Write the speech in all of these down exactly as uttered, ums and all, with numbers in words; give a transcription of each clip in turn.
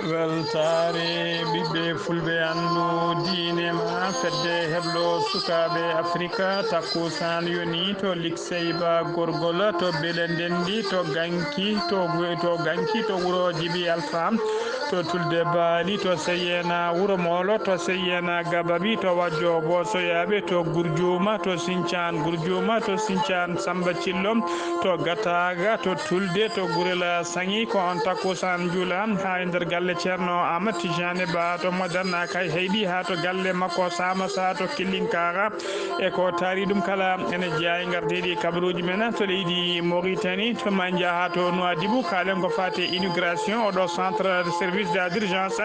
Weltaare ɓiɓɓe fulɓe, anndu diine ma, fedde heblo sukaaɓe Afrika, takkusaan yoni to Likseyba Gorgol, to Bele Ndenndi, to Ganki, to, to Ganki, to wuro Jibi Alfa, to Tulde Baali, to Seyena Wuro Moolo, to Seyena Gababi, to Wajjo Bosoyaaɓe, to Gurjuuma, to Sincaan Gurjuuma, to Sincaan Samba Cillo, to Gataaga, to Tulde, to Gurel Saŋi, ko on takkusaan njuula haa e nder galle Ceerno Ahmad Tijani Ba to Modern Akay Heydi, haa to galle makko Sama Sa to Killinkara. E ko taari ɗum kala ene jeyaa e ngardiiɗi kabaruuji men to leydi Mauritanie, to ma en njaha to Nouadhibou, kaalen ko faati e inauguration oɗo centre de service de d'urgence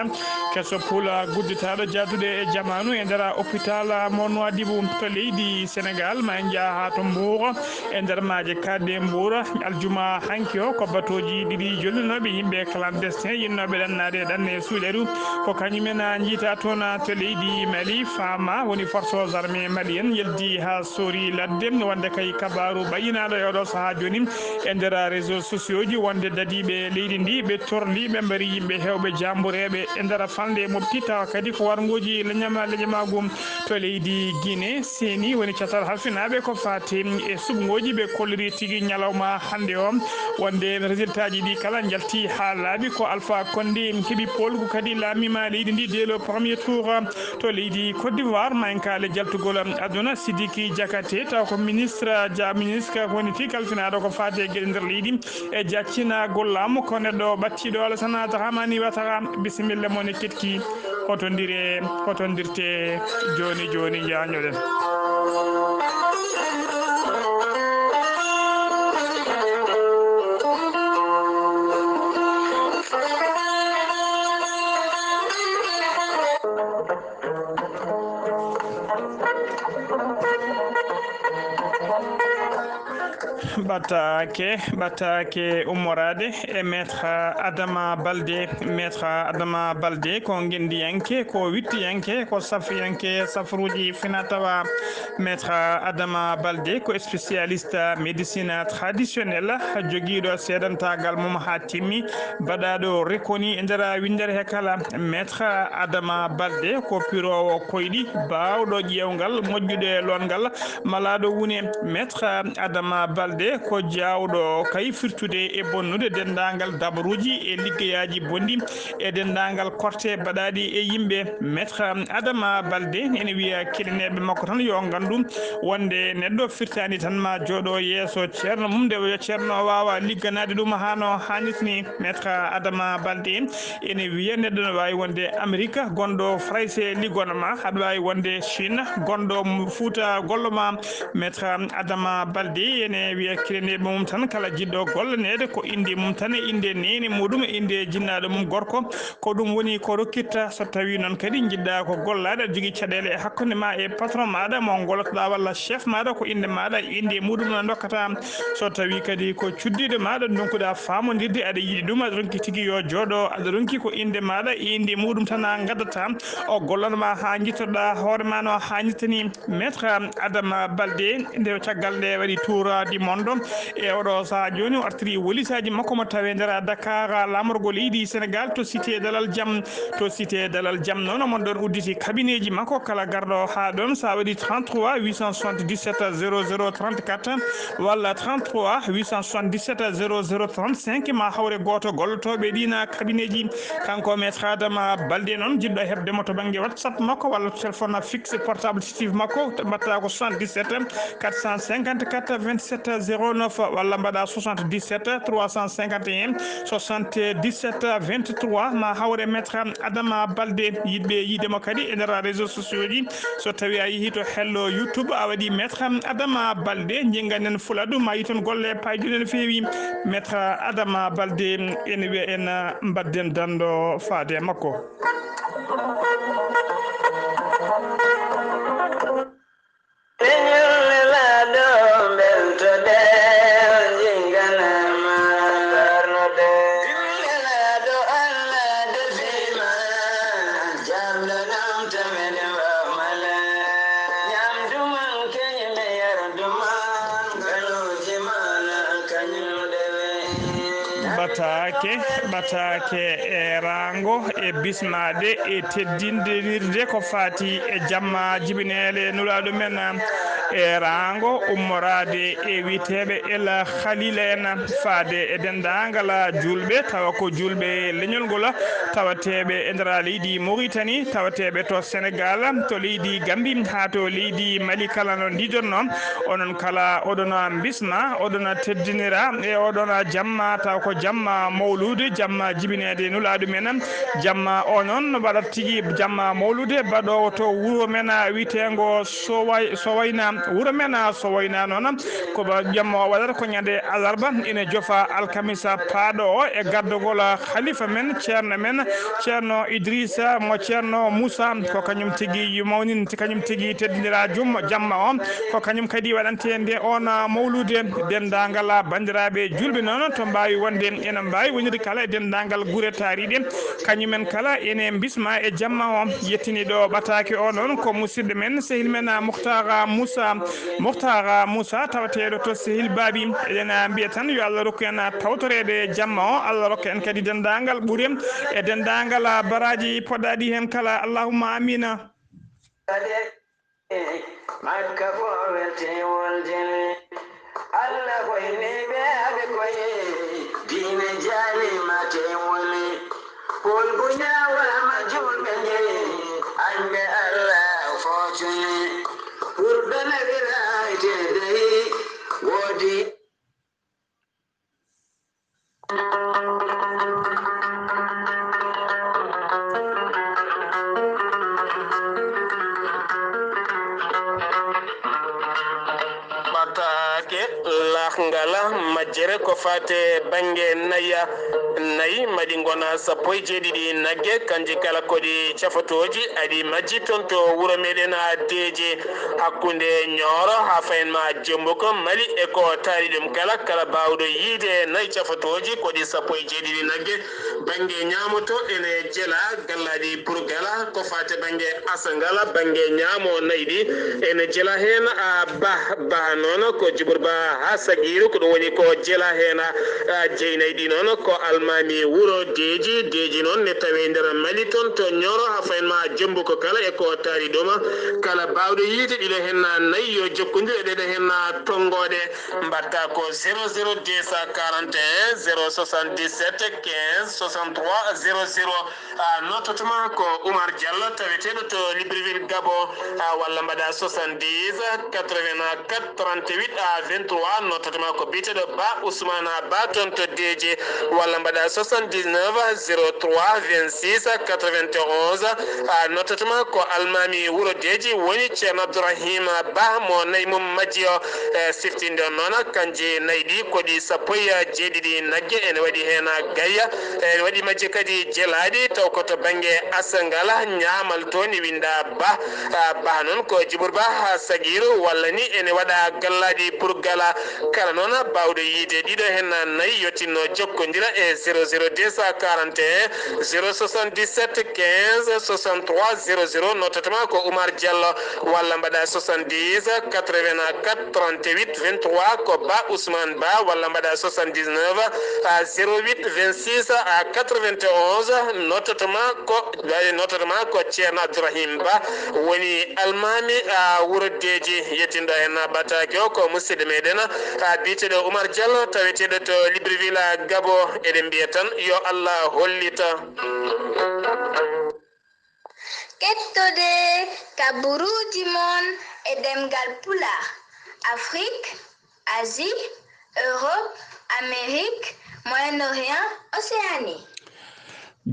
keso pula gudditaaɗo jaaduɗo e jamaanu e nder hôpital mo Nouadhibou. To leydi Sénégal, ma en njaha to Mbour, e nder maaje kaaɗɗe Mbour, aljuma hanki o, ko batooji ɗiɗi jollinooɓe yimɓe clandestin yinnooɓe ɗannaade ɗanne suuɗeru, ko kañumen a njiita toon to leydi Mali. Fama woni forces armées maliennes yeldi haa soori ladde, wonde kay kabaaru ɓayyinaaɗo e oɗo sahaa jooni e nder réseaux sociaux ji, wonde dadiiɓe leydi ndi ɓe torli, ɓe mbari yimɓe heewɓe jaambureeɓe e nder falnde Mopti, tawa kadi ko warnguuji leñama-, leñamaagu to leydi Guinée. Seni woni catal halfinaaɓe ko faati e suɓngooji ɓe kolliri tigi ñalawma hannde o, wonde résultat ji ɗi kala njalti haa laaɓi. Ko Alpha Condé heɓi poolgu kadi laamima leydi ndi dès le premier tour to leydi Côte d'Ivoire. Ma en kaale jaltugol aduna, Sidiki Diakhaté, taw ko ministre ja-, ministre woni tigi halfinaaɗo ko faati e geɗe nder leydi e jaccinagol laamu, ko neɗɗo ɓattiiɗo Alassane Dramane Ouattara. Bisimilla mon e keɗki. Hotondire, hotondirte jooni jooni, njaanjoɗen. Ɓattaake, ɓattaake ummoraade e Maître Adama Baldé. Maître Adama Baldé ko ngenndiyanke, ko wittiyanke, ko safiyanke safruuji fina tawa. Maître Adama Baldé ko spécialiste médecine traditionnelle, jogiiɗo seedantaagal mum haa timmi, baɗaaɗo reconnu e nder winndere he kala. Maître Adama Baldé ko piroowo koyɗi, baawɗo ƴeewngal, moƴƴude loongal, malaaɗo wune. Maître Adama Baldé ko jaawɗo kay firtude e bonnude denndaangal dabaruuji e liggeyaaji bonɗi e denndaangal korte baɗaaɗi e yimɓe. Maître Adama Baldé ene wiya keɗineeɓe makko tan yo nganndu wonde neɗɗo firtaani tan ma jooɗo yeeso ceerno mum, nde o ceerno waawa ligganaade ɗum haa no haanirta ni. Maître Adama Baldé ene wiya neɗɗo no waawi wonde Amerika, gonɗo Farayse liggano ma, aɗa waawi wonde Chine, gonɗo Fuuta gollo ma. Maître Adama Baldé ene wiya keɗineeɓe mum tan, kala jiɗɗo golloneede ko innde mum tan e innde neene muɗum e innde jinnaaɗo mum gorko. Ko ɗum woni ko rokkitta. So tawii noon kadi njiɗɗaa ko gollaade, aɗa jogii caɗeele e hakkunde ma e patron maaɗa mo ngollotoɗaa walla chef maaɗa, ko innde maaɗa e innde muɗum no ndokkata. So tawii kadi ko cuddiiɗo maaɗa ndonkuɗaa faamondirde, aɗa yiɗi ɗum, aɗa ronki tigi yo jooɗo, aɗa ronki ko innde maaɗa e innde muɗum tan a ngaddata, o gollanma haa njittoɗaa hoore ma no haanirta ni. Maître Adama Baldé, nde caggal nde waɗi tour du monde, e oɗo sahaa jooni o artiri wolisaaji makko mo tawi e nder Dakar, laamorgo leydi Sénégal, to cité Dalal Jam. To cité Dalal Jam noon, omon ɗon udditi kabineeji makko, kala garɗo haa ɗoon, so a waɗi trente-trois huit cent soixante-dix-sept zéro zéro trente-quatre walla trente-trois huit cent soixante-dix-sept zéro zéro trente-cinq, ma hawre gooto gollotooɓe ɗiin kabineeji. Kanko Maître Adama Baldé noon, jiɗɗo heɓde mo to bannge WhatsApp makko walla to téléphone fixe portable fictif makko, mbaɗta ko soixante-dix-sept quatre cent cinquante-quatre vingt-sept zéro neuf, walla mbaɗa soixante-dix-sept trois cent cinquante et un soixante-dix-sept vingt-trois, ma hawre Maître Adama Baldé. Yiɗɓe yiide mo kadi e nder réseaux sociaux ji, so tawi a yehi to hello YouTube, a waɗi Maître Adama Baldé, njinganen Fuladu, ma yi toon golle payduɗe no feewi. Maître Adama Baldé, ene wiya en, mbadden danndo faade e makko. Leñol nelaaɗo, mbeltoɗen, njinganama. Darnoɗen. Nelaaɗo Allah defima, jamɗo nam tamede wamale. Ñamdu man keñi me yardu man, galuuji mana kañum dewe. Ɓataake, ɓataake e raango e bismaade e teddindirde ko faati e jamma jibineele nulaaɗo men, e raango ummoraade e wiyeteeɓe El Khalil en, faade e denndaangal juulɓe, tawa ko juulɓe leñol ngol, tawateeɓe e nder leydi Mauritanie, tawateeɓe to Senegal, to leydi Gambie, haa to leydi Mali kala no ndiidonnoo. Onon kala, oɗon mbisma, oɗon teddinira e oɗon jamma, taw ko jamma mawluude, jamma jibineede nulaaɗo men. Jamma o noon waɗat tigi jamma mawluude, baɗoowo to wuro men wiyeteengo Soway-, Sowayna, wuro men Sowayna noon, ko ba jamma o waɗata ko ñande alarba, ene jofa alkamisa paaɗo o e gardagol khalifa men, ceerno men, ceerno Idrissa mo ceerno Moussa, ko kañum tigi mawninta, kañum tigi teddindiraa jum jamma o, ko kañum kadi waɗante nde on mawluude. Denndaangal banndiraaɓe juulɓe noon to mbaawi wonde, ene mbaawi wonirde kala e denndaangal gure taariiɗe, kañumen kala ene mbisma e jamma o. Yettiniiɗo ɓataake o noon ko musidɗo men, sehil men Muhtara Moussa, Muhtara Moussa tawateeɗo to sehil Baabi. Eɗen mbiya tan yo Allah rokku en tawtoreede jamma o, Allah rokka en kadi denndaangal ɓure e denndaangal baraaji poɗɗaaɗi heen kala. Allahumma amina. Makka ko welte woljene. Allah hoyni ɓe aɓe koye diine jaalima te woni. Pol bu ñaawama julɓe nge, añɓe Allah fotune. Ɓurɓe nawiraytede woodi. Ɓataake lahgal majjere ko fate bannge naya. Nayi maɗi ngona sappo e jeeɗiɗi nagge, kanji kala koɗi cafotooji aɗi majji toon to wuro meɗen Deeje, hakkunde Ñooro haa fayin ma Jembuko, Mali e ko taari ɗum kala. Kala baawɗo yiide nayi cafotooji koɗi sappo e jeeɗiɗi nagge, bannge ñaamo to ene jela gallaaɗi Burgala, ko fate bannge Asangala, bannge ñaamo nayi ɗi ene jela heen a Bah, Bah noon ko Jibur Bah haa Sagiiru, ko ɗum woni ko jela heen a, a, jeynayi ɗi noon ko almaami wuro Deeji. Deeji noon ne tawe nder Mali toon to Ñooro haa fayin ma Jembuko kala e ko taari ɗum. Kala baawɗo yiide ɗiɗo heen na nayi yo jokkondir e ɗeɗo heen na tonngooɗe. Mbaɗta ko zéro zéro deux cent quarante et un zéro soixante-dix-sept quinze soixante-trois zéro zéro. A noototoma ko Oumar Diallo, taweteeɗo to Libreville, Gabon, a walla mbaɗa soixante-dix, quatre-vingt-quatre, trente-huit à vingt-trois. Noototoma ko biyeteeɗo Ba Ousmane Ba toon to Deeje, walla mbaɗa soixante-dix-neuf, zéro trois, vingt-six, quatre-vingt-onze. A noototoma ko almaami wuro Deeji woni Ceerno Abdourahima Ba mo nayi mum majji o, e siftinde on noon, kanji nayi ɗi koɗi sappo e jeeɗiɗi nagge, ene waɗi heen gayya, ene waɗi majji kadi jelaaɗi, taw ko to bannge Asangala, ñaamal toon, winda Ba. A, Ba noon ko Jibur Ba haa Sagiiru, walla ni ene waɗa gallaaɗi Burgala. Kala noon baawɗo yiide ɗiɗo heen nayi yo tinno jokkondira e zéro zéro deux cent quarante et un zéro soixante-dix-sept quinze soixante-trois zéro zéro. Noototoma ko Oumar Diallo, walla mbaɗa soixante-dix, quatre-vingt-quatre, trente-huit, vingt-trois, ko Ba Ousmane Ba, walla mbaɗa soixante-dix-neuf, zéro huit, vingt-six, quatre-vingt-onze. Noototoma ko, noototoma ko Ceerno Abdourahim Ba woni almaami, a, wuro Deeji. Yettindo heen ɓataake o ko musidɗo meɗen, a, biyeteeɗo Oumar Diallo, taweteeɗo to Libreville, Gabon. Eɗen mbiya tan yo Allah hollita. Kettode kaburuuji mon e ɗemngal Pulaar, Afrik, Asie, Europe, Amérique, Moyen-Orient, Océanie.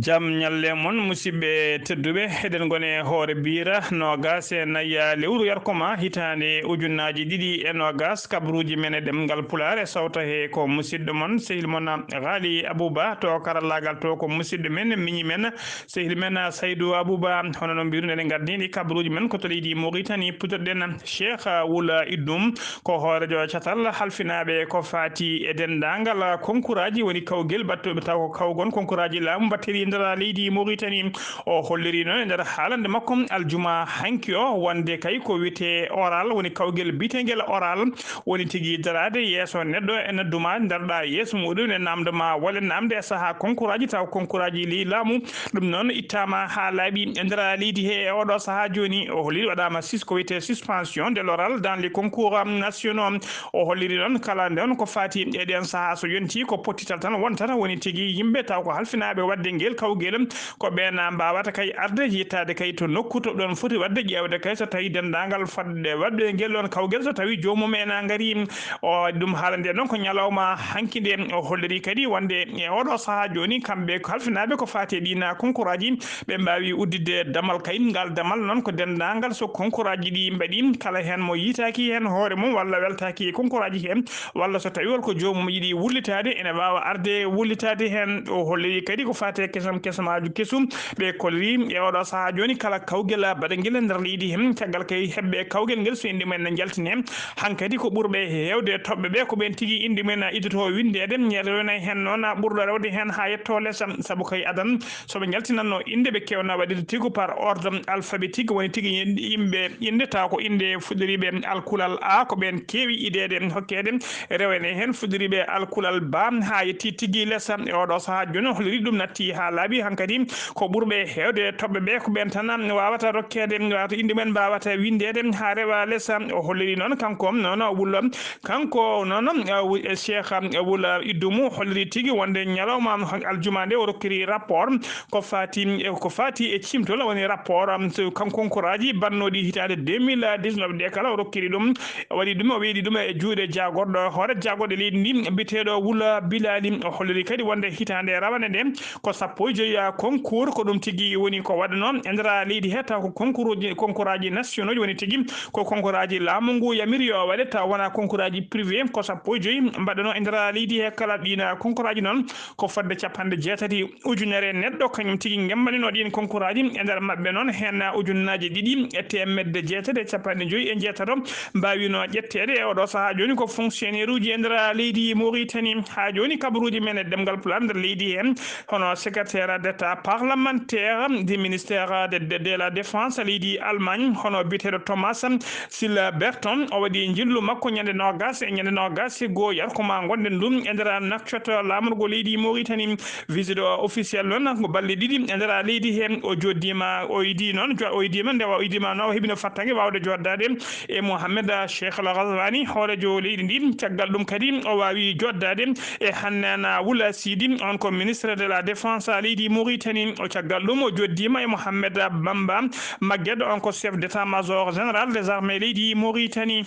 Jam ñalle mon, musidɓe tedduɓe. Eɗen ngoni e hoore biira noogaas e nayi lewru yarkoma hitaande ujunnaaji ɗiɗi e noogaas. Kabaruuji men e ɗemngal Pulaar e sawta he ko musidɗo mon, sehil mon Ghali Abouba, to karallaagal to ko musidɗo men, miñi men, sehil men Saydou Abouba. Hono no mbiruɗen, eɗen ngardi ndi kabaruuji men ko to leydi Mauritanie, puɗɗorɗen Cheikh Wula Iddum, ko hooreejo catal halfinaaɓe ko faati e denndaangal konkuraaji, woni kawgel battuɓe taw ko kawgon konkuraaji laamu mbatteeri nder leydi Mauritanie. O holliri noon e nder haalande makko aljuma hanki o wonde kay ko wiyetee Oral, woni kawgel biyeteengel Oral, woni tigi daraade yeeso neɗɗo e noddu ma, darɗa yeeso muɗum e namdo ma walla namde e sahaa konkuraaji, taw konkuraaji ley laamu. Ɗum noon ittaama haa laaɓi e nder leydi he e oɗo sahaa jooni. O holliri waɗaama sus-, ko wiyetee suspension de l'oral dans les concours nationaux. O holliri noon kala nden ko faati e ɗen sahaa so yonti ko pottital tan wontata, woni tigi yimɓe taw ko halfinaaɓe waɗde ngel kawgel, ko ɓeen mbaawata kay arde yettaade kay to nokku to ɗon foti waɗde ƴeewde kay so tawi denndaangal fodde waɗde ngel ɗon kawgel so tawi joomum en a ngarii. O waɗi ɗum haalande noon ko ñalawma hanki nde. O holliri kadi wonde e oɗo sahaa jooni kamɓe ko halfinaaɓe ko faati e ɗiin konkuraaji ɓe mbaawi udditde damal kay. Ngal damal noon ko denndaangal so konkuraaji ɗi mbaɗi, kala heen mo yiytaaki heen hoore mum walla weltaaki e konkuraaji heen, walla so tawi won ko joomum yiɗi wullitaade, ene waawa arde wullitaade heen. O holliri kadi ko faati e kesam, kesamaaji kesum. Ɓe kolliri e oɗo sahaa jooni kala kawgel baɗangel e nder leydi heen, caggal kay heɓɓe kawgel ngel so innde mum en ne njaltine. Hankadi ko ɓurɓe heewde toɓɓe ɓe ko ɓeen tigi innde mum en iddoto winndeede, rewna heen noon ɓurɗo rewde heen haa yetto les, sabu kay adan so ɓe njaltinanno innde ɓe keewna waɗirde tigo par ordre alphabétique, woni tigi yimɓe innde taw ko innde fuɗɗoriiɓe alkulal A ko ɓeen keewi ideede hokkeede, rewene heen fuɗɗoriiɓe alkulal Ba haa yetti tigi les. E oɗo sahaa jooni o holliri ɗum natti haa laaɓi hankadi ko ɓurɓe heewde toɓɓe ɓe ko ɓeen tan waawata rokkeede, waawata innde mum en mbaawata winndeede haa rewa les. O holliri noon kanko noon o wullo, kanko noon o wu-, e Cheikh o wula iddumu holliri tigi wonde ñalawma aljuma nde o rokkiri rapport ko faati e, ko faati e cimtol woni rapport am so kan konkuraaji bannooɗi hitaande deux mille dix-neuf ɗe kala o rokkiri ɗum, o waɗi ɗum, o weeɗi ɗum e juuɗe jaagorɗo hoore jaagorɗe leydi ndi biyeteeɗo Wula Bilali. O holliri kadi wonde hitaande rawane nde ko sappo e joyi concours, ko ɗum tigi woni ko waɗanoo e nder leydi he, taw ko concours uji, concours aji nationaux woni tigi ko concours aji laamu ngu yamiri yo waɗe, taw wonaa concours aji privé, ko sappo e joyi mbaɗanoo e nder leydi he. Kala ɗiin concours aji noon ko fodde capanɗe jeetati ujunere neɗɗo, kañum tigi ngemmanino ɗiin konkuraaji. E nder maɓɓe noon, heen ujunnaaji ɗiɗi e teemedde jeetati e capanɗe joyi e jeetato mbaawino ƴetteede e oɗo sahaa jooni ko fonctionnaire uji e nder leydi Mauritanie. Haa jooni kabaruuji men e ɗemngal Pulaar nder leydi heen, hono secrétaire d'État parlementaire du ministère de, de, de la Défense leydi Allemagne, hono biyeteeɗo Thomas Sila Berton, o waɗi njillu makko ñande noogas e ñande noogas e goo yarko ma ngonɗen ɗum e nder Nouakchott laamorgo leydi Mauritanie. Visite o officiel noon ko balɗe ɗiɗi e nder leydi he. O jooɗdiima, o yiɗi noon, jo-, o yiɗiima nde o yiɗiima noon, o heɓino fattange waawde jooɗdaade e Mohamed Cheikh Al Ghazouani, hooreejo leydi ndi. Caggal ɗum kadi o waawi jooɗdaade e Hannana Wula Sidi, on ko ministre de la Défense leydi Mauritanie. O caggal ɗum o jooɗdiima e Mohamed Bamba Maguette, on ko chef d'état-major général des armées leydi Mauritanie.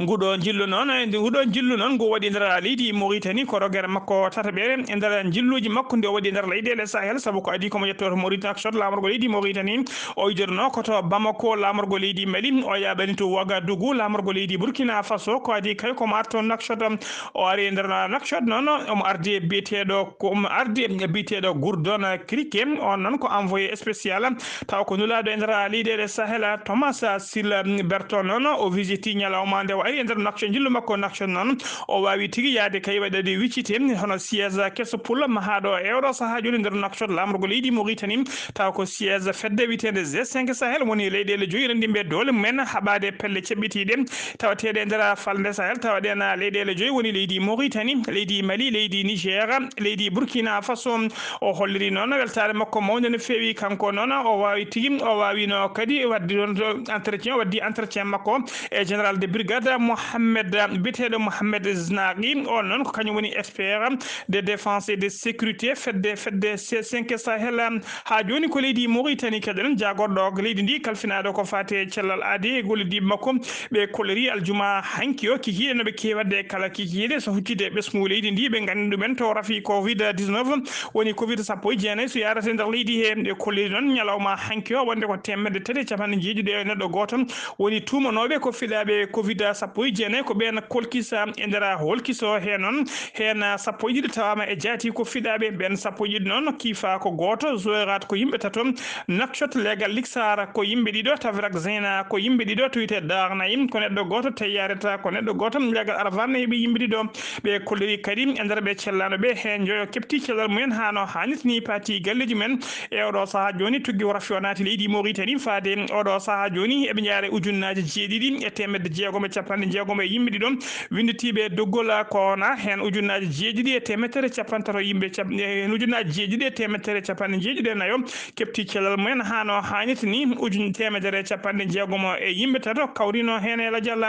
Nguɗo njillu noon, e nde nguɗo njillu noon, ngu waɗi nder leydi Mauritanie, ko rogere makko tataɓere e nder njilluuji makko nde o waɗi nder leyɗeele Sahel, sabu ko adii ko mo ƴettoto Mauritanie Nouakchott, laamorgo leydi Mauritanie. O idorno ko to Bamako, laamorgo leydi Mali, o yaaɓani to Ouagadougou, laamorgo leydi Burkina Faso, ko adii kay ko mo arto Nouakchott. O ari nder Nouakchott noon, omo ardi e biyeteeɗo, ko omo ardi e biyeteeɗo Gourdon Criquet, on noon ko envoyé spécial taw ko nulaaɗo e nder leyɗeele Sahel, Thomas Sila Berton noon, o visiti ñalawma nde o ari e nder Nouakchott, njillu makko Nouakchott noon, o waawi tigi yahde kay waɗde wiccite, hono siège keso pul mahaaɗo e oɗo sahaa jooni nder Nouakchott, laamorgo leydi Mauritanie, taw ko siège fedde wiyeteende G cinq Sahel, woni leyɗeele joyi renndinɓe doole mumen haɓaade pelle ceɓɓitiiɗe, tawateeɗe e nder falnde Sahel, tawa ɗeen leyɗeele joyi woni leydi Mauritanie, leydi Mali, leydi Niger, leydi Burkina Faso. O holliri noon weltaare makko mawnde no feewi. Kanko noon o waawi tigi, o waawino kadi waɗde ɗoon to entretien, o waɗdi entretien makko e général de brigade Mohamed, biyeteeɗo Mohamed Znaqi. On noon ko kañum woni expert de défense et de sécurité fedde, fedde C cinq Sahel. Haa jooni ko leydi Mauritanie keɗoɗen, jaagorɗo leydi ndi kalfinaaɗo ko faati e cellal aadee e gollodiiɓe makko. Ɓe kolliri aljuma hanki o kikiiɗe no ɓe keewi waɗde e kala kikiiɗe so huccitde e ɓesngu leydi ndi. Ɓe nganndi ɗumen to rafi covid dix-neuf, woni covid sappo e jeenayi so yahrata e nder leydi he. Ɓe kolliri noon ñalawma hanki o wonde ko teemedde tati e capanɗe jeeɗiɗi e neɗɗo gooto woni tuumanooɓe ko fiɗaaɓe covid Covid sappo e jeenayi ko ɓeen kolkisa e nder holkiso he noon, heen sappo e ɗiɗi tawaama e jaati ko fiɗaaɓe. Ɓeen sappo e ɗiɗi noon kiifa ko gooto, Zoirat ko yimɓe tato, Nakshot leegal Liksara ko yimɓe ɗiɗo, Tavrak Zena ko yimɓe ɗiɗo, to wiyetee Darnayi ko neɗɗo gooto, Teyyareta ko neɗɗo gooto, leegal Arvan ne heɓi yimɓe ɗiɗo. Ɓe kolliri kadi e nder ɓe cellaano ɓe, heen njoyo keɓti cellal mumen haa no haanirta ni, paati galleeji men. E oɗo sahaa jooni, tuggi o rafi o naati leydi Mauritanie faade oɗo sahaa jooni, eɓe njaara ujunnaaji jeeɗiɗi e teemedde jeegom e capanɗe jeegom e yimɓe ɗiɗo winnditiiɓe doggol corona, heen ujunnaaji jeeɗiɗi e teemedere capanɗe tato yimɓe cap-, e heen ujunnaaji jeeɗiɗi e teemedere capanɗe jeeɗiɗi e nayo keɓti cellal mumen haa no haanirta ni, ujun teemedere capanɗe jeegom e yimɓe tato kawrino heen e lajal.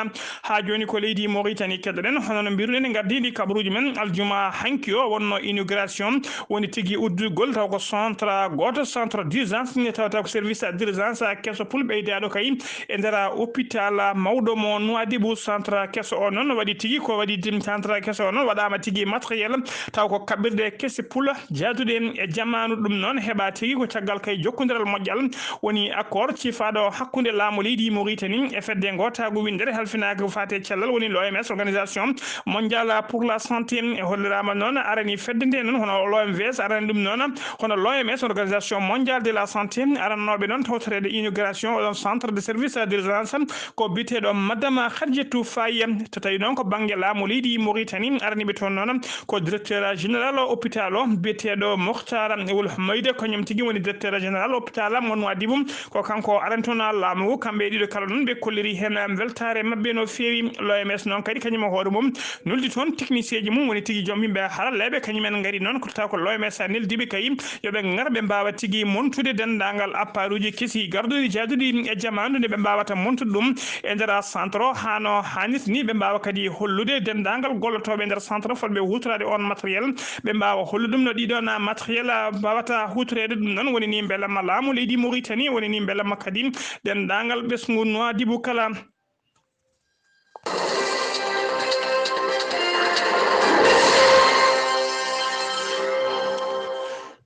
Haa jooni ko leydi Mauritanie keɗoɗen, hono no mbiruɗen e ngardiiɗi kabaruuji men aljuma hanki o, wonno inauguration woni tigi uddugol taw ko centre gooto, centre d'urgence, nde tawata ko service d'urgence keso pul ɓeydaaɗo kay e nder hôpital mawɗo mo Nouadhibou. Centre keso o noon waɗi tigi ko waɗi dim-, centre keso o noon waɗaama tigi matériel taw ko kaɓirɗe kese pul jaaduɗe e jamaanu. Ɗum noon heɓa tigi ko caggal kay jokkondiral moƴƴal woni accord cifaaɗo hakkunde laamu leydi Mauritanie e fedde ngootaagu winndere halfinaaka ko faati e cellal woni l'O M S, Organisation Mondiale pour la Santé. E holliraama noon arani fedde nde noon hono l'O M V S arani ɗum noon, hono l'O M S, Organisation Mondiale de la Santé, arannooɓe noon tawtoreede inauguration oɗon centre de service d'urgence ko biyeteeɗo Madame Khadijatou Faye. To tawi noon ko bannge laamu leydi Mauritanie, araniiɓe toon noon ko directeur général hôpital o biyeteeɗo Mokhtar Wul Humayda, kañum tigi woni directeur général hôpital mo Nouadhibou. Ko kanko arani toon laamu ngu. Kamɓe ɗiɗo kala noon ɓe kolliri heen weltaare maɓɓe no feewi. L'O M S noon kadi kañum e hoore mum nuldi toon technicien ji mum, woni tigi joom yimɓe haralleeɓe, kañum en ngari noon ko taw ko l'O M S a neldi ɓe kay yo ɓe ngar ɓe mbaawa tigi montude denndaangal apparuuji kesi garduɗi jaaduɗi e jamaanu nde ɓe mbaawata montude ɗum e nder centre o haa no haanirta ni, ɓe mbaawa kadi hollude denndaangal gollotooɓe e nder centre fotɓe huutoraade oon matériel, ɓe mbaawa hollude ɗum no ɗiɗoon matériel mbaawata huutoreede. Ɗum noon woni ni mbelamma laamu leydi Mauritanie, woni ni mbelamma kadi denndaangal ɓesngu Nouadhibou kala.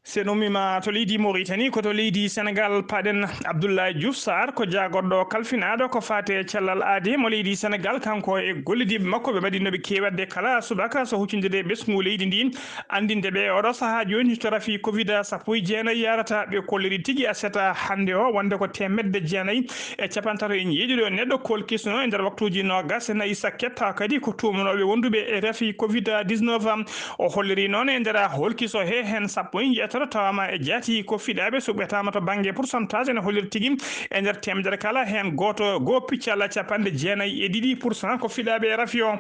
So en ummiima to leydi Mauritanie, ko to leydi Senegal paaɗen. Abdoulaye Diouf Sarr ko jaagorɗo kalfinaaɗo ko faati e cellal aadee mo leydi Senegal, kanko e gollidiiɓe makko ɓe mbaɗi no ɓe keewi waɗde kala subaka so huccondire e ɓesngu leydi ndi, anndinde ɓe oɗo sahaa jooni to rafi covid sappo e jeenayi yarata. Ɓe kolliri tigi aset hannde o wonde ko teemedde jeenayi e capanɗe tato e njeeɗiɗo neɗɗo kolkisno e nder waktuuji noogas e nayi sakket, tawa kadi ko tuumanooɓe wonduɓe e rafi covid dix-neuf. O holliri noon e nder holkiso he heen sappo e njeetato tawama e jaati ko fiɗaaɓe suɓɓetaama to bannge pourcentage ene holliri tigi e nder teemedere kala heen gooto goo piccal capanɗe jeenayi e ɗiɗi pour cent ko fiɗaaɓe e rafi o.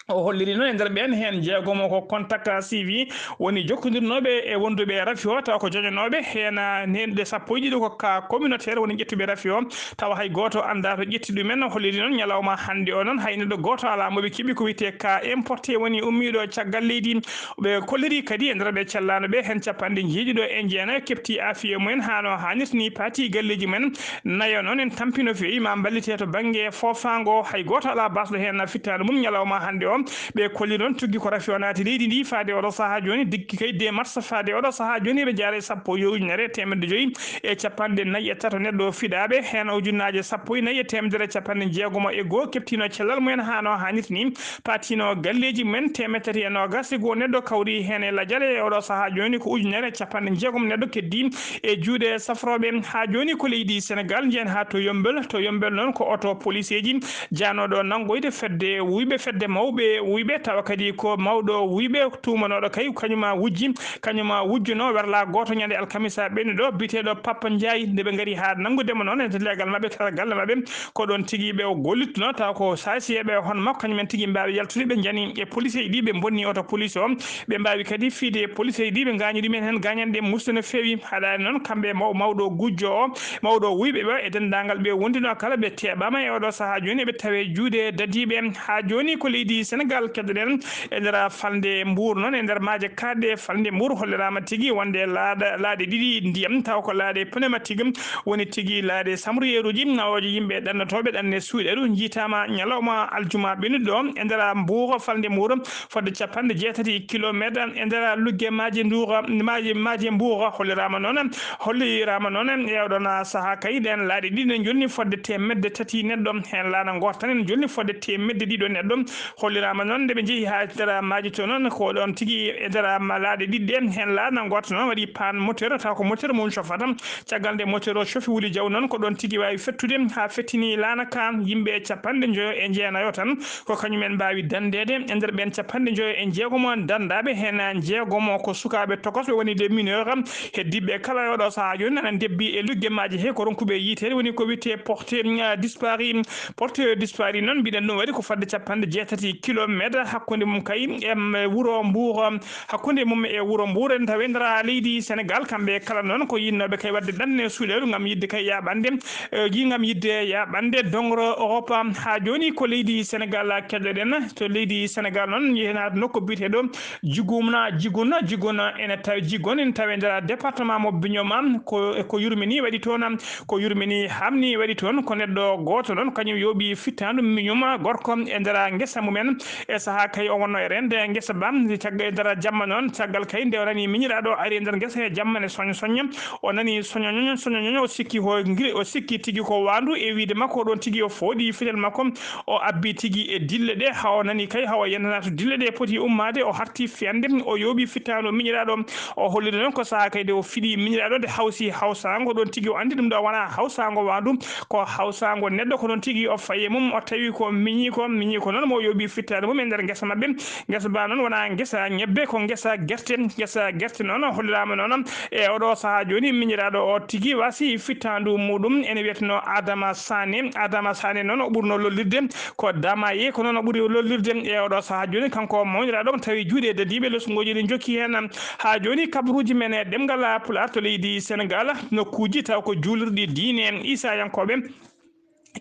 O holliri noon e nder ɓeen heen jeegomo ko contact suivi, woni jokkondirnooɓe e wonduɓe e rafi o, tawa ko joñanooɓe heen, ah, nenɗe sappo e ɗiɗo ko cas communautaire woni ƴettuɓe rafi o, tawa hay gooto anndaa to ƴetti ɗumen. O holliri noon ñalawma hannde o noon hay neɗɗo gooto alaa mo ɓe keɓi ko wiyetee cas importé, woni ummiiɗo caggal leydi. Ɓe kolliri kadi e nder ɓe cellaano ɓe heen capanɗe njeeɗiɗo e jeenayo keɓti afiye mumen haa no haanirta ni, paati galleeji mumen. Nayo noon en tampi no feewi ma mballite to bannge foofaango. Hay gooto alaa baasɗo heen fittaandu mum ñalawma hannde o. Ɓe kolli noon tuggi ko rafi o naati leydi ndi faade oɗo sahaa jooni, diggi kay deux mars faade oɗo sahaa jooni, eɓe njaara e sappo e ujunere e teemedde joyi e capanɗe nayi e tato neɗɗo fiɗaaɓe, heen ujunnaaje sappo e nayi e teemedere capanɗe jeegomo e goo keɓtino cellal mumen haa no haanirta ni, paatino galleeji mumen. Teemedde tati e noogas e goo neɗɗo kawri heen e lajal, e oɗo sahaa jooni ko ujunere e capanɗe jeegom neɗɗo keddi e juuɗe safrooɓe. Haa jooni ko leydi Senegal, njehen haa to Yombel. To Yombel noon ko oto poliseeji jaanooɗo nanngoyde fedde wuyɓe, fedde mawɓe wuyɓe, tawa kadi ko mawɗo wuyɓe tuumanooɗo kay kañuma wujji, kañuma wujjuno werla gooto ñande alkamisa ɓennuɗo biyeteeɗo Papa Ndiaye. Nde ɓe ngari haa nanngude mo noon e leegal maɓɓe, kala galle maɓɓe, ko ɗoon tigi ɓe o gollitno, taw ko saasiyeeɓe hono makko, kañum en tigi mbaawi yaltude, ɓe njani e police ji ɗi, ɓe mbonni oto police o, ɓe mbaawi kadi fiide e police ji ɗi, ɓe ngaañi ɗumen heen gaañanɗe musde no feewi. Haɗaani noon, kamɓe maw-, mawɗo gujjo o, mawɗo wuyɓe ɓe e denndaangal ɓe wondino kala, ɓe teeɓaama e oɗo sahaa jooni, eɓe tawe juuɗe dadiiɓe. Haa jooni ko leydi Senegal, keddoɗen e nder falnde Mbour noon, e nder maaje kaaɗɗe falnde Mbour, holliraama tigi wonde laaɗa, laaɗe ɗiɗi ndiyam, taw ko laaɗe pneumatique, woni tigi laaɗe samriyeeruuji, nawooje yimɓe ɗannotooɓe ɗanne suuɗeeru, njiitaama ñalawma aljuma ɓennuɗo e nder Mbour, falnde Mbour, fodde capanɗe jeetati kilomeetre e nder lugge maaje Nduura, maaje, maaje Mbour, holliraama noon, holliraama noon e oɗon sahaa kay, ɗeen laaɗe ɗiɗi ne njolni fodde teemedde tati neɗɗo, heen laana ngoota tan ene njolni fodde teemedde ɗiɗo neɗɗo, holliraama noon nde ɓe njehi haa e nder maaji to noon, ko ɗoon tigi e nder ma-, laaɗe ɗiɗi ɗe, heen laana ngoota noon waɗi paan moteur, taw ko moteur mum cofata. Caggal nde moteur o cofi wuli jaw noon, ko ɗoon tigi waawi fettude haa fettini laana ka. Yimɓe capanɗe njoyo e jeenayo tan ko kañumen mbaawi danndeede e nder ɓeen capanɗe njoyo e jeegomo danndaaɓe, heen jeegomo ko sukaaɓe tokosɓe, woni des mineurs. Heddiiɓe kala e oɗo sahaa jooni nana ndebbi e lugge maaji he ko ronkuɓe yiiteede, woni ko wiyetee porté, ah, disparu. Porté disparu noon, mbiɗen ɗum waɗi ko fodde capanɗe jeetati kilomeetre hakkunde mum kay e wuro Mbuur, hakkunde mum e wuro Mbuur, en tawi ndara leydi Senegal, kamɓe kala noon ko yinnooɓe kay waɗde ɗanne suuɗeeru ngam yiɗde kay yaaɓande, eh, gi ngam yiɗde yaaɓande dongro Europe. Haa jooni ko leydi Senegal keɗoɗen. To leydi Senegal noon, yehnaa nokku biyeteeɗo Jiguna, Jiguna, Jiguna, ene tawi Jigon ene tawi e nder département mo Bignona, ko, ko yurmini waɗi toon, ko yurmini hamni waɗi toon, ko neɗɗo gooto noon, kañum yooɓi fittaandu miñum gorko e nder ngesa mumen. E sahaa kay o wonno e reende ngesa ba, cagga-, e nder jamma noon, caggal kay nde o nani miñiraaɗo ari e nder ngesa he jamma ne soño soño, o nani soño ñoño, soño ñoño, o sikki ko ngiri, o sikki tigi ko waandu e wiide makko ɗoon tigi o fooɗi fitel makko, o abbi tigi e dille ɗe, haa o nani kay, haa o yentana to dille ɗe poti ummaade, o harti fiyande, o yooɓi fittaandu miñiraaɗo, o holliri noon ko sahaa kay nde o fiɗi miñiraaɗo, nde hawsi hawsaango, ɗoon tigi o anndi ɗum ɗo wonaa hawsaango waandu, ko hawsaango neɗɗo, ko noon tigi o fayi e mum, o tawi ko miñi ko, miñi ko noon mo yooɓi fittaandu mum e nder ngesa maɓɓe. Ngesa ba noon wonaa ngesa ñebbe, ko ngesa gerte, ngesa gerte noon holliraama noon e oɗo sahaa jooni, miñiraaɗo o tigi wasi fittaandu muɗum, ene wiyeteno Adama Sane. Adama Sane noon o ɓurno lollirde ko Damaye, ko noon o ɓuri lollirde e oɗo sahaa jooni. Kanko o mawniraaɗo mo tawi juuɗe dadiiɓe, lesngooji ɗi njokki heen. Haa jooni kabaruuji men e ɗemngal Pulaar to leydi Senegal, nokkuuji taw ko juulirɗi diine Iisayankooɓe.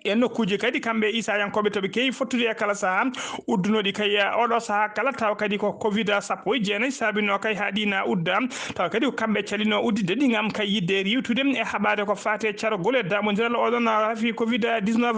E nokkuuji kadi kamɓe Iisayankooɓe to ɓe keewi fottude e kala sahaa, uddunooɗi kay oɗo sahaa kala, taw kadi ko covid sappo e jeenayi saabinoo kay haa ɗi na udda. Tawa kadi ko kamɓe calino udditde ɗi ngam kay yiɗde riiwtude e haɓaade ko faati e cargol e daaɓondiral oɗon rafi covid dix-neuf.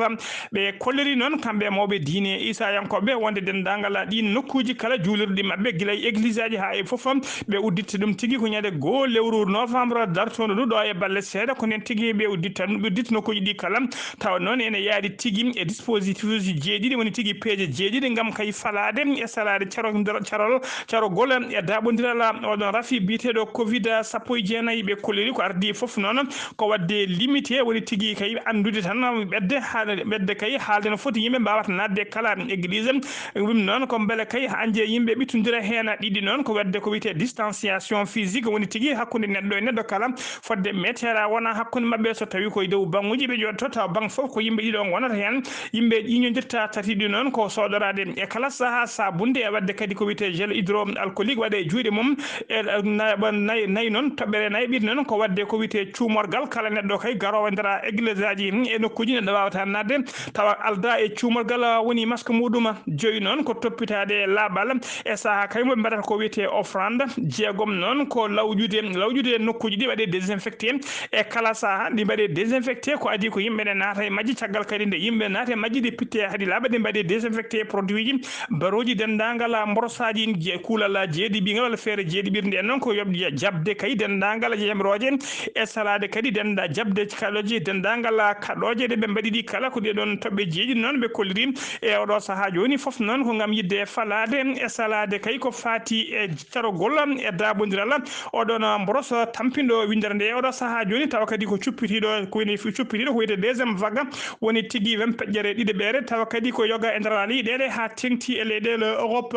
Ɓe kolliri noon kamɓe mawɓe diine Iisayankooɓe wonde denndaangal ɗiin nokkuuji kala juulirɗi maɓɓe, gila e egliseaji haa e fof, ɓe udditte ɗum tigi ko ñande goo lewru novembre dartoondu ɗo e balle seeɗa, ko nden tigi ɓe udditta ɗum, ɓe udditta nokkuuji ɗi kala. Tawa noon ene yaadi tigi e dispositif uji jeeɗiɗi, woni tigi peeje jeeɗiɗi ngam kay falaade e salaade caro-, carol, carogol e daaɓondiral oɗon rafi biyeteeɗo covid sappo e jeenayi. Ɓe kolliri ko ardii fof noon ko waɗde limité, woni tigi kay anndude tan ɓedde, haa ɓedde kay haalde no foti yimɓe mbaawata naatde e kala église. Ɗum noon ko mbele kay haa nje yimɓe ɓittondira heen. Ɗiɗi noon ko waɗde ko wiyetee distanciation physique, woni tigi hakkunde neɗɗo e neɗɗo kala fodde meeteera wona hakkunde maɓɓe, so tawi koye dow baŋŋuuji ɓe njooɗoto, tawa baŋ fof ko yimɓe ɗiɗo ngonata heen. Yimɓe ƴiiñondirta. Tati ɗi noon ko soɗoraade e kala sahaa saabunde, e waɗde kadi ko wiyetee gel hydroalcoolique waɗa e juuɗe mum. E na-, nayi, nayi noon, toɓɓere nayi ɓiɗi noon ko waɗde ko wiyetee cuumorgal kala neɗɗo kay garoowo e nder egliseaji e nokkuuji neɗɗo waawata naatde tawa aldaa e cuumorgal woni masque muɗum. Joyi noon ko toppitaade laaɓal e sahaa kay mo ɓe mbaɗata ko wiyetee offrande. Jeegom noon ko lawƴude, lawƴude nokkuuji ɗi waɗee désinfecté e kala sahaa, ɗi mbaɗee désinfecté ko adii ko yimɓe ne naata e majji, caggal kadi nde yimɓe naata e majji ɗi pittee haa ɗi laaɓa, ɗi mbaɗee désinfecté e produit ji, barooji, denndaangal mborosaaji je-, kuulal jeeɗiɓingal walla feere jeeɗiɓirnde en noon ko yoɓde jaɓde kay denndaangal jemrooje e salaade kadi dennda-, jaɓde kaɗooje, denndaangal kaɗooje ɗe ɓe mbaɗi ɗi kala ko ɗee ɗoon toɓɓe jeeɗiɗi noon ɓe kolliri. E oɗo sahaa jooni fof noon ko ngam yiɗde falaade e salaade kay ko faati e carogol e daaɓondiral oɗon mboros tampinɗo winndere nde. E oɗo sahaa jooni tawa kadi ko cuppitiiɗo, ko woni cuppitiiɗo ko wiyetee deuxième vague, woni tigi wem peƴƴere ɗiɗaɓere, tawa kadi ko yoga e nder leyɗeele haa teeŋti e leyɗeele Europe.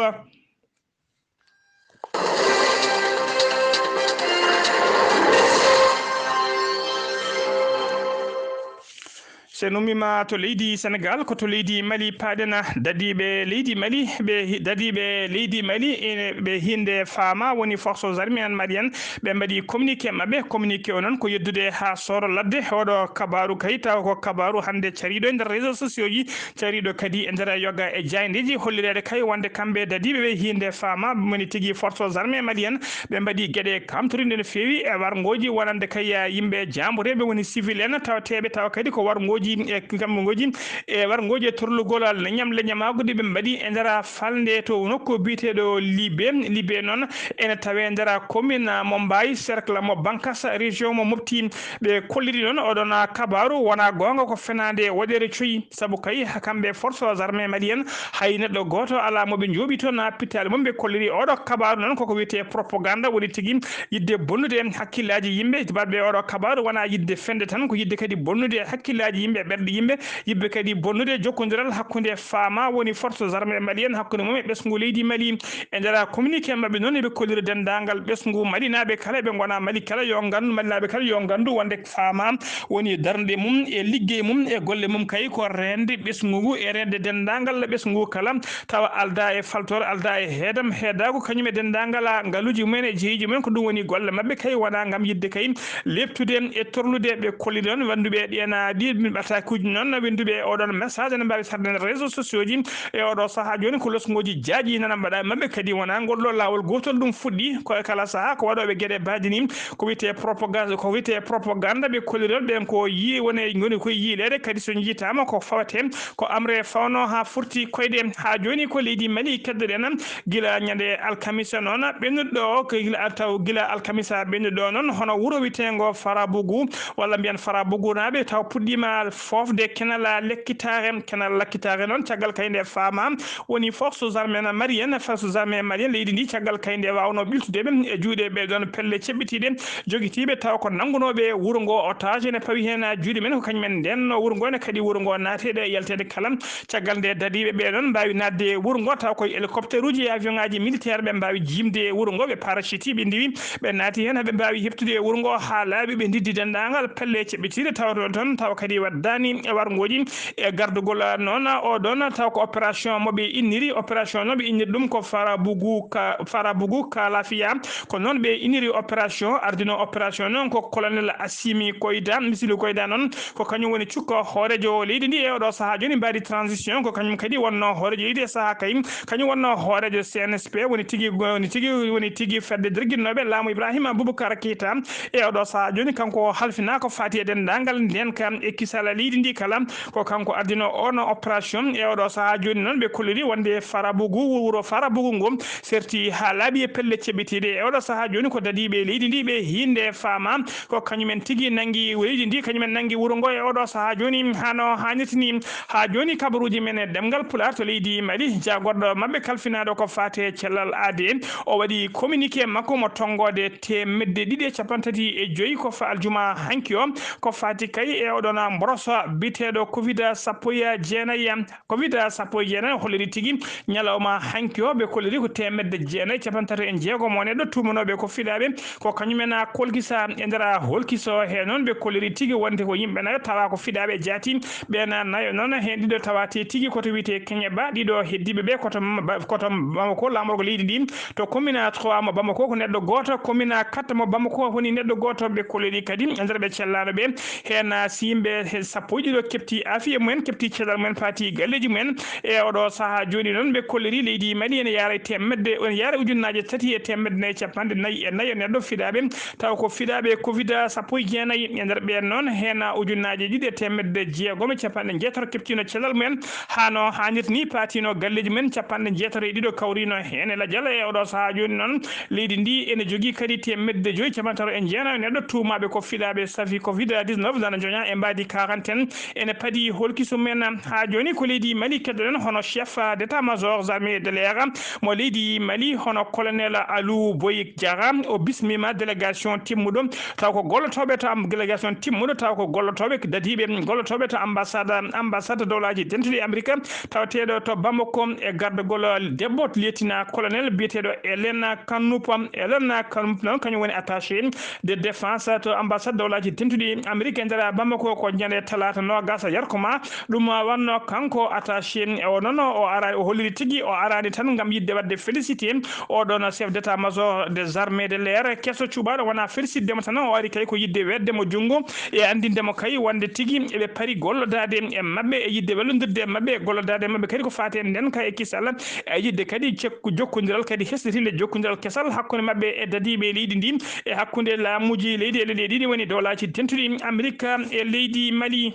So en ummiima to leydi Senegaal, ko to leydi Mali paaɗen. Dadiiɓe leydi Mali, ɓe hi-, dadiiɓe leydi Mali, e ɓe hinnde faama woni Forces Armées en Mali en, ɓe mbaɗi communiqué maɓɓe. Communiqué o noon ko yeddude haa sooro ladde. Oɗo kabaaru kay taw ko kabaaru hannde cariiɗo e nder réseaux sociaux ji, cariiɗo kadi e nder yoga e jaayndeeji, hollireede kay wonde kamɓe dadiiɓe ɓe hinnde faama woni tigi Forces Armées Mali en, ɓe mbaɗi geɗe kamtoriɗe no feewi e warngooji wonande kay, eh, yimɓe jaambureeɓe woni civil en tawateeɓe tawa kadi ko warngooji e kamɓe ngooji e warngooji e torlugol ñamle ñamaagu ɗi ɓe mbaɗi e nder falnde to nokku biyeteeɗo Libe. Libe noon ene tawee nder commune Mombayi, cercle mo Bankas, région mo Mopti. Ɓe kolliri noon oɗon kabaaru wonaa goonga, ko fenaande waɗeere coyi. Sabu kay, kamɓe Forces Armées Mali en, hay neɗɗo gooto alaa mo ɓe njooɓi toon, haa pittaali mum. Ɓe kolliri oɗo kabaaru noon koko wiyetee propagande, woni tigi yiɗde bonnude hakkillaaji yimɓe. Baɗɓe oɗo kabaaru wonaa yiɗde fende tan, ko yiɗde kadi bonnude hakkillaaji yimɓe, ɓerɗe yimɓe, yiɗɓe kadi bonnude jokkondiral hakkunde faama woni Forces Armées Mali en, hakkunde mum e ɓesngu leydi Mali. E nder communiqué maɓɓe noon, eɓe kolliri denndaangal ɓesngu malinaaɓe kala, ɓe ngona Mali kala yo nganndu, malinaaɓe kala yo nganndu wonde faama woni darnde mum e liggey mum e golle mum kay ko reende ɓesngu ngu e reende denndaangal ɓesngu ngu kala, tawa aldaa e faltoore, aldaa e heedam, heedaagu kañum e denndaangal ngaluuji mumen e jeeyiiji mumen. Ko ɗum woni golle maɓɓe kay, wonaa ngam yiɗde kay leeptude e torlude. Ɓe kolli noon wonduɓe ɗi ena ɗi min ɓatakkuuji noon, wonduɓe oɗon message ene mbaawi sarde nder réseaux sociaux ji. E oɗo sahaa jooni ko losngooji jaaƴi nana mbaɗa maɓɓe kadi, wonaa ngol ɗo laawol gootol ɗum fuɗɗi, ko e kala sahaa ko waɗooɓe geɗe baaji ni. Ko wiyetee propagande, ko wiyetee propagande ɓe kollirol ɓen ko yi-, woni, ngoni koye yiileede, kadi so njiitaama ko fawate, ko amre fawno haa furti koyɗe. Haa jooni ko leydi Mali keddoɗen, gila ñande alkamisa noon ɓennuɗo o, ko gila taw gila alkamisa ɓennuɗo noon, hono wuro wiyeteengo Farabougou, walla mbiyan Farabougou naaɓe, taw puɗɗiima foofde kenal lakkitaare. Kenal lakkitaare noon, caggal kay nde faama, woni Forces Armées Maliennes, Forces Armées Maliennes leydi ndi, caggal kay nde waawno ɓiltude ɓe e juuɗe ɓe ɗon pelle ceɓɓitiiɗe, jogitiiɓe taw ko nanngunooɓe wuro ngo otage, ene pawi heen juuɗe men, ko kañum en ndenno wuro ngo, ene kadi wuro ngo naateede e yalteede kala. Caggal nde dadiiɓe ɓe ɗon mbaawi naatde e wuro ngo, taw koye hélicoptère uji e avion ŋaaji militaire ɓe mbaawi jiimde e wuro ngo, ɓe parachute ɓe ndiwi, ɓe naati heen, ɓe mbaawi heɓtude e wuro ngo haa laaɓi, ɓe ndiddi denndaangal pelle ceɓɓitiiɗe tawatoo toon, tawa kadi waddaani e warngooji e gardugol noon o ɗon, taw ko opération mo ɓe inniri, opération no ɓe inniri ɗum ko Farabougou ka, Farabougou Kalafiya. Ko noon ɓe inniri opération, ardino opération noon ko colonel Assimi Koïta, Misilu Koïta noon, ko kañum woni cukko hooreejo leydi ndi e oɗo sahaa jooni mbaadi transition, ko kañum kadi wonno hooreejo leydi e sahaa kay, kañum wonno hooreejo C N S P, woni tigi, woni tigi, woni tigi fedde dirginnooɓe laamu Ibrahima Boubacar Keita. E oɗo sahaa jooni kanko o halfinaa ko faati e denndaangal ndeenka e kisal leydi ndi kala, ko kanko ardino on opération. E oɗo sahaa jooni noon ɓe kolliri wonde Farabougou, wuro Farabougou ngo serti haa laaɓi e pelle ceɓɓitiiɗe. E oɗo sahaa jooni ko dadiiɓe leydi ndi ɓe hiinde faama ko kañum en tigi nanngi leydi ndi, kañum en nanngi wuro ngo e oɗo sahaa jooni hano haanirta ni. Haa jooni kabaruuji men e ɗemngal Pulaar to leydi Mali, jaagorɗo maɓɓe kalfinaaɗo ko faati e cellal aade, o waɗi communiqué makko mo tonngoode teemedde ɗiɗi e cappanɗe tati e joyi ko fa aljuma hanki o, ko faati kay e oɗon mboroso biyeteeɗo covid sappo e jeenayi. Covid sappo e jeenayi holliri tigi ñalawma hanki o, ɓe kolliri ko teemedde jeenayi cappanɗe tati e jeegom o neɗɗo tuumanooɓe ko fiɗaaɓe, ko kañum en a kolkisa e nder a holkiso. He noon ɓe kolliri tigi wonde ko yimɓe nayo tawa ko fiɗaaɓe jaati. Ɓeen nayo noon heen ɗiɗo tawa te tigi koto wiyetee Keñe Ba, ɗiɗo heddiiɓe ɓe koto Ba-, koto Bamako, laamorgo leydi ndi, to commune trois mo Bamako ko neɗɗo gooto, commune quatre mo Bamako woni neɗɗo gooto. Ɓe kolliri kadi e nder ɓe cellaano ɓe heen, si yimɓe he sappo e ɗiɗo keɓti afiya mumen, keɓti cellal mumen, paati galleeji mumen. E oɗo sahaa jooni noon ɓe kolliri leydi Mali ene yaara e teemedde, ene yaara ujunnaaje tati e teemedde nayi e cappanɗe nayi e nayi neɗɗo fiɗaaɓe, taw ko fiɗaaɓe covid sappo e jeenayi. E nder ɓeen noon heen ujunnaaje ɗiɗi e teemedde jeegom e cappanɗe jeetato keɓtiino cellal mumen, hano haanirta ni paatiino galleeji mumen capanɗe jeetato e ɗiɗo kawriino heen e lajal. E oɗo sahaa jooni noon leydi ndi ene jogii kadi teemedde joyi cappanɗe tato e jeenayi neɗɗo tuumaaɓe ko fiɗaaɓe safi covid dix-neuf nana joña e mbaadi quarantaine, ene padi holkiso men. Haa jooni ko leydi Mali keddoɗen hono chef d'état-major armée de l'air mo leydi Mali, hono colonel Aliou Boy Diarra, o bismiima délégation timmuɗo, taw ko gollotooɓe to am-, délégation timmuɗo, taw ko gollotooɓe dadiiɓe gollotooɓe to ambassade, ambassade dowlaaji dentuɗi Amerika, tawateeɗo to Bamako, e gardagol debbo lieutenant colonel biyeteeɗo Elena Kanoupa. Elena Kanoupa noon kañum woni attaché de défense to ambassade dowlaaji dentuɗi Amerika e nder Bamako, ko ñande talaata noogaas yarko ma. Ɗum wonno kanko attaché o noon, o araani, o holliri tigi o araani tan ngam yiɗde waɗde félicité o ɗoon chef d'état-major des armées de l'air, keso cuɓaaɗo, wonaa félicité mo tan, o ari kay ko yiɗde weetde mo junngo e anndinde mo kay wonde tigi eɓe pari gollodaade e maɓɓe, e yiɗde wallondirde e maɓɓe, e gollodaade e maɓɓe kadi ko faati e ndenka e kisal, e yiɗde kadi jokku-, jokkondiral kadi hesɗitinde jokkondiral kesal hakkunde maɓɓe e dadiiɓe leydi ndi, e hakkunde laamuuji leydi e leyɗe ɗiɗi woni Dowlaaji Dentuɗi Amerik e leydi Mali.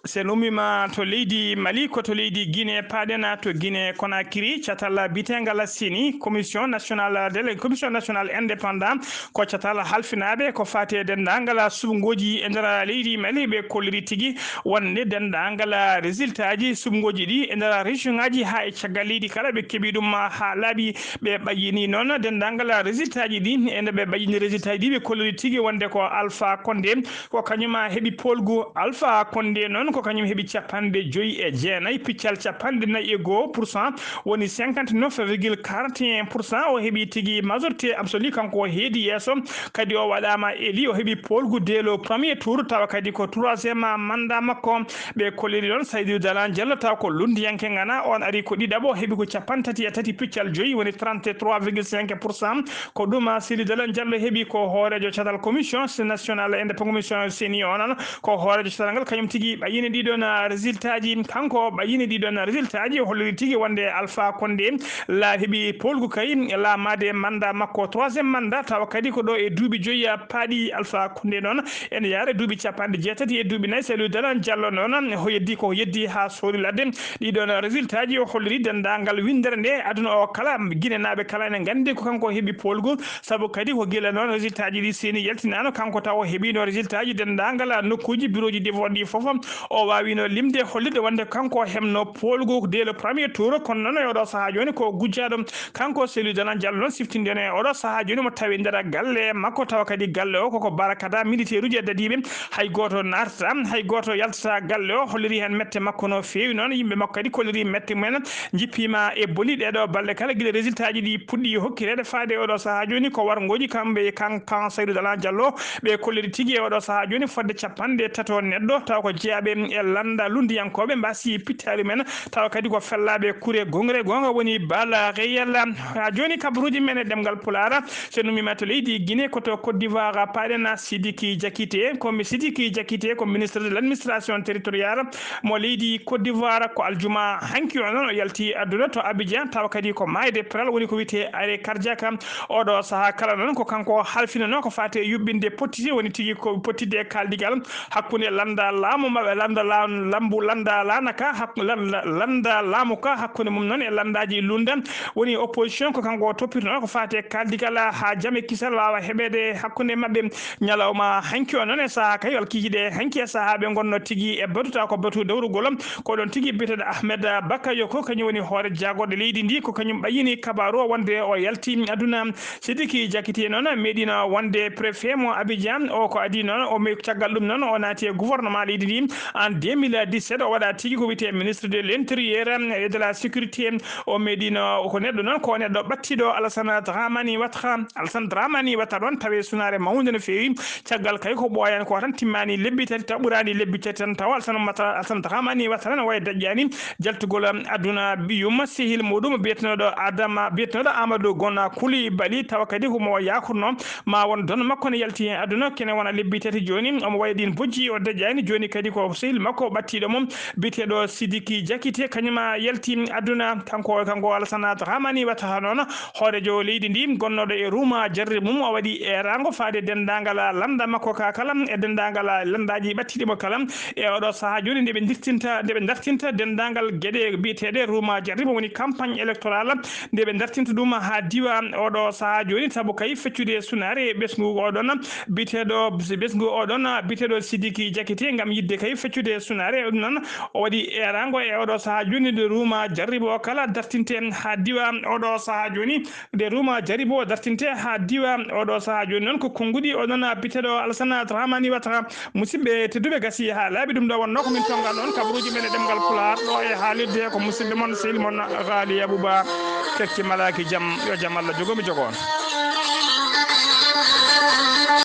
So en ummiima to leydi Mali, ko to leydi Guinée paaɗen, to Guinée Conakry, catal biyeteengal C E N I, Commission Nationale de, Commission Nationale Indépendant, ko catal halfinaaɓe ko faati e denndaangal suɓngooji e nder leydi Mali. Ɓe kolliri tigi wonde denndaangal résultat ji suɓngooji ɗi e nder région ŋaaji haa e caggal leydi kala, ɓe keɓi ɗum haa laaɓi. Ɓe ɓayyini noon denndaangal résultat ji ɗi, e nde ɓe ɓayyini résultat ji ɗi, ɓe kolliri tigi wonde ko Alpha Condé, ko kañum heɓi poolgu. Alpha Condé noon ko kañum heɓi capanɗe joyi e jeenayi piccal capanɗe nayi e goo pour cent, woni cinquante-neuf virgule quarante et un pour cent. O heɓi tigi majorité absolue, kanko o heedi yeeso, kadi o waɗaama élu, o heɓi poolgu dès le premier tour, tawa kadi ko troisième mandat makko. Ɓe kolliri noon Saydou Dalan Diallo, taw ko lunndiyanke ngana, on ari ko ɗiɗaɓo, heɓi ko capanɗe tati e tati piccal joyi, woni trente-trois virgule cinq pour cent. Ko ɗum Saydou Dalan Diallo heɓi ko hooreejo catal commission nationale indépendant, commission C E N I o noon, ko hooreejo catal ngal, kañum tigi ɓayyini ɗiɗon résultat ji. Kanko ɓayyini ɗiɗon résultat ji, o holliri tigi wonde Alpha Condé la heɓi poolgu kay laamaade mandat makko, troisième mandat, tawa kadi ko ɗo e duuɓi joyi paaɗi Alpha Condé noon. Ene yaare duuɓi capanɗe jeetati e duuɓi nayi, Cellou Dalein Diallo noon, o yeddi ko yeddi haa soori ladde. Ɗiɗon résultat ji o holliri denndaangal winndere nde, aduna o kala, Ginenaaɓe kala ene nganndi ko kanko heɓi poolgu, sabu kadi ko gila noon résultat ji ɗi C E N I yaltinaano, kanko taw o heɓiino résultat ji denndaangal nokkuuji, bureau ji de vote ɗi fof. O waawiino limde, hollirde wonde kanko o heɓno poolgu dès le premier tour, kono noon e oɗo sahaa jooni ko gujjaaɗo. Kanko Cellou Dalein Diallo noon, siftinɗen e oɗo sahaa jooni, mo tawi nder galle makko, tawa kadi galle o koko barakada militaire uji e dadiiɓe, hay gooto naatata, hay gooto yaltata galle o, holliri heen mette makko no feewi. Noon yimɓe makko kadi kolliri mette mumen njippiima e boni ɗeeɗo balɗe kala gila résultat ji ɗi puɗɗi hokkireede faade e oɗo sahaa jooni, ko warngooji kamɓe kan, kan Cellou Dalein Diallo. Ɓe kolliri tigi e oɗo sahaa jooni fodde capanɗe tato neɗɗo, tawa ko jeyaaɓe e lannda lunndiyankooɓe mbaasi pittaali men, tawa kadi ko fellaaɓe kure gongre gonga woni Bala Reyel. Haa jooni kabaruuji men e ɗemngal Pulaar, so nummiima to leydi Guinée, ko to Côte d'Ivoire paaɗen. Sidiki Diakité, ko mi Sidiki Diakité, ko ministre de l'administration territoriale mo leydi Côte d'Ivoire. Ko aljuma hanki o noon o yalti aduna to Abidjan, tawa kadi ko maayde peral woni ko wiyetee arrêt cardiaque. Oɗo sahaa kala noon ko kanko halfinanoo ko faati e yuɓɓinde pottite, woni tigi ko pottidde e kaaldigal hakkunde lannda laamu maɓɓe, lannda la-, lambu, lannda laana ka, hak-, lan-, la-, lannda laamu ka hakkunde mum noon e lanndaaji lunnda. Woni opposition ko kanko o toppitnoo ko faati e kaaldigal haa jam e kisal waawa heɓeede hakkunde maɓɓe. Ñalawma hanki o noon e sahaa kay, walla kikiiɗe hanki e sahaa ɓe ngonnoo tigi e batu, tawa ko batu dawrugol. Ko ɗoon tigi biyeteeɗo Ahmed Bakayo ko kañum woni hoore jaagorɗe leydi ndi, ko kañum ɓayyini kabaaru o wonde o yalti aduna. Sidiki Diakité noon meeɗiino wonde préfet mo Abidjan, o ko adii noon, o me-, caggal ɗum noon o naati e gouvernement leydi ndi en deux mille dix-sept, o waɗa tigi ko wiyetee ministre de l'intérieur et de la sécurité. O meeɗiino ko neɗɗo noon, ko neɗɗo ɓattiiɗo Alassane Dramane Ouattara. Alassane Dramane Ouattara ɗoon tawi sunaare mawnde no feewi, caggal kay ko ɓooyaani ko tan timmaani lebbi tati, taw ɓuraani lebbi tati tan, taw Alassane Ouattara, Alassane Dramane Ouattara ne wayi daƴƴaani jaltugol aduna ɓiyum sehil muɗum biyetenooɗo Adama, biyetenooɗo Amadou Gona Coulibaly, tawa kadi ko mo yaakurnoo ma won don makko ne yalti heen aduna, kene wona lebbi tati jooni, omo wayi ɗin bojji o daƴƴaani. Jooni kadi ko sehil makko ɓattiiɗo mo biyeteeɗo Sidiki Diakité, kañum yalti aduna, kanko, kanko Alassane Dramane Ouattara noon, hooreejo leydi ndi, gonnooɗo e ruuma jarri mum, o waɗi eeraango faade denndaangal lannda makko ka kala, e denndaangal lanndaaji ɓattiiɗi mo kala. E oɗo sahaa jooni, nde ɓe ndirtinta, nde ɓe dartinta denndaangal geɗe biyeteeɗe ruuma jarri mo, woni campagne électorale, nde ɓe dartinta ɗum haa diwa oɗo sahaa jooni, sabu kay feccude sunaare ɓesngu oɗon biyeteeɗo, ɓesngu oɗon biyeteeɗo Sidiki Diakité, ngam yiɗde kay feccude sunaare. Ɗum noon, o waɗi eeraango e oɗo sahaa jooni, nde ruuma jarribo kala dartinte haa diwa oɗo sahaa jooni. Nde ruuma jarribo dartinte haa diwa oɗo sahaa jooni noon, ko konnguɗi oɗon biteɗo Alsana Dramani Watara. Musidɓe tedduɓe, gasi haa laaɓi. Ɗum ɗo wonnoo ko min tonngano on kabaruuji men e ɗemngal Pulaar ɗo e haalirde, ko musidɓe mon, sehil mon Ghali Abouba. Kecce malaaki jam, yo jam Allah jogo mi jogo on.